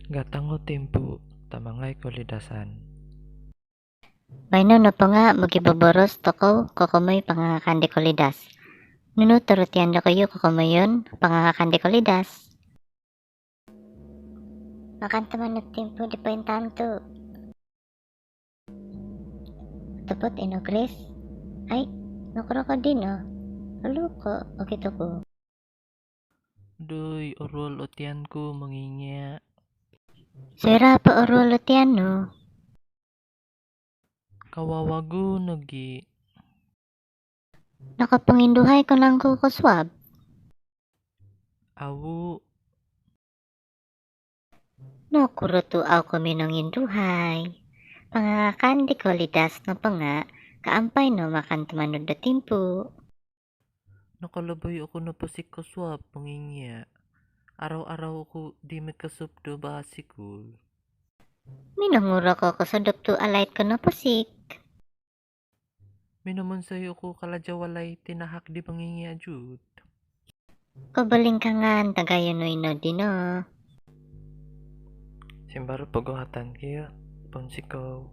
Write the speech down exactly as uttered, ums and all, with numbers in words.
Gatang o timpu, tamangai kolidasan. Baino nopo nga' mogiboboros tokou kokomoi pangangakan di kolidas. Nunu torotian dokoyu kokomoyon pangangakan di kolidas? Makan tomod no timpu di pointantu. Topot ino, Grace? Ai, nokuro ko dino? Oluko okito ku. Doi, oruol o tian ku mongingia'. Soira po oruol o tian nu? Kawawagu nogi. Nokoponginduhai ko nangku kosuab? Au. Nokuro tu au ko minonginduhai? Pangangakan di kolidas nopo nga' kaampai no makan tumanud do timpu. Nokoloboi oku noposik kosuab mongingia'. Arau-arau oku di mikosop do basikul. Minonguro ko kosodop tu alaid ko noposik? Minomonsoi oku kalaja walai tinahak di mongingia' juut. Kobolingkangan tagayo no ino dino. Simbar pogohatan kio, ponsikou.